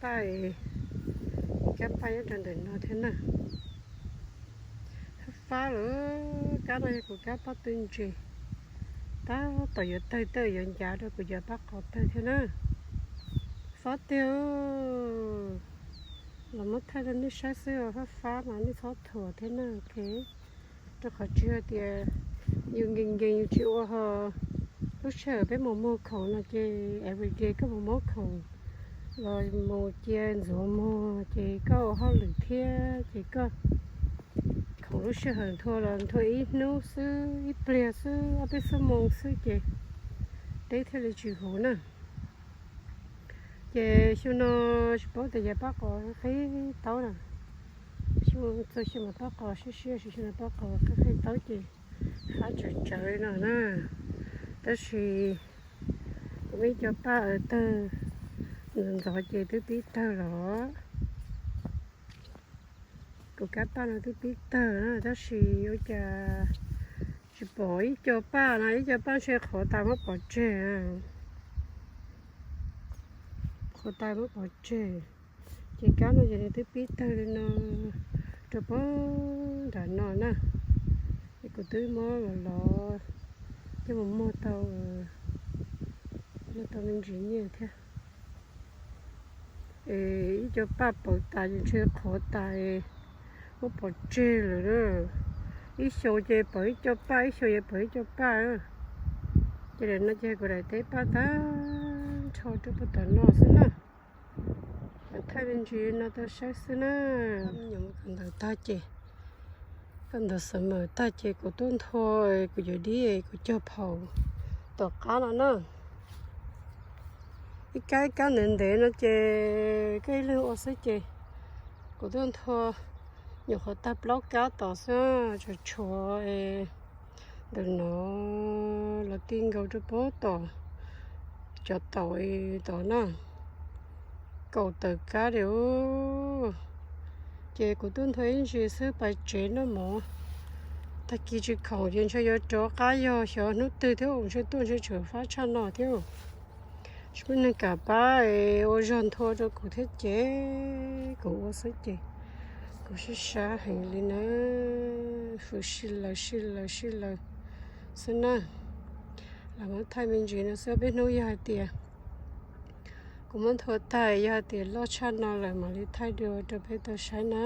Paj, kab paj nyob rau ntawm no thiab na. Fab fab lawm, kab no yog kuv kab paj tw ntses, tab tom yuav tawg tej yuav ncav rau kuv cov paj qos tawg thiab na. Fab tiag, los muab thaij rau nej saib xwb, fab fab mas nej txhob thuam thiab na, ok. Rau qhov tsis hais tias yus nkees nkees yus tsis ua ho, lub sij hawm peb mus muag khoom no ces everyday koj mus muab khoom los mus cia ntxuav muag ces koj ua hauj lwm thiab ces koj khoom lub sij hawm nthua los nthua ib hnub xwb, ib pliag xwb, ob peb xuab moos xwb ces deb thiaj li tsis huv na. Ces xyoo no tsis paub tias yog paj qos qhib taub na, xyoo txog xyoo mas paj qos siab siab, xyoo no paj qos qhib qhib taub ces fab tsawv tsawv li no na. Tab sis kuv muaj ib co paj tawg ntxov ntxov ces twb pib tawg los. Kuv kab paj no twb pib tawg na, tab sis ua cas tsis pom ib co paj no, ib co paj ntshe qhuav tas muab pov tseg. Qhuav tas muab pov tseg. Ces kab no ces nws twb pib tawg li no rau pem nram no na. Es kuv twb muab los lov coj mus muag tau, muag tau me ntsis nyiaj thiab. Es ib co paj pov tas ces ntshe qhuav tas, muab pov tseg lawm na. Ib xyoos ces pom ib co paj, ib xyoos ces pom ib co paj. Ces daim no ces kuv daim teb paj tag nrho rau puag tom no xwb na. Thaij me ntsis no tau saib xwb na. Nyuam qhuav ntawd tag ces, koj ntawd summer tag ces kuv tuaj nthua kuv cov dib kuv cog phaum tom qab no na. Ib kab ib kab ntev ntev no ces koj ib leeg ua xwb ces kuv tuaj nthua nyuam qhuav tag plaub kab tom xwb, tshuav tshuav ntawm no los ti nkaus rau pem tom cov taum tom na, kaum tawm kab li. Ces kuv tuaj nthua ib ntsis xwb pais tsev noj mov, tag kis tsis khoom ces ntshe yuav rov qab yog xyov hnub twg thiab, ntshe tuaj ntshe tseem fab tshaj no thiab. Tsis muaj neeg kam pab ua zog nthua rau kuv thiab ces kuv ua xwb ces kuv sib sab heev li na. Fwv sij laws sij laws sij laws xwb na. Los muab thaij me ntsis no xwb, peb hnub yog hais tias kuv muab nthua tag, yog hais tias loj tshaj no lawm mam li thaij dua rau peb tau saib na.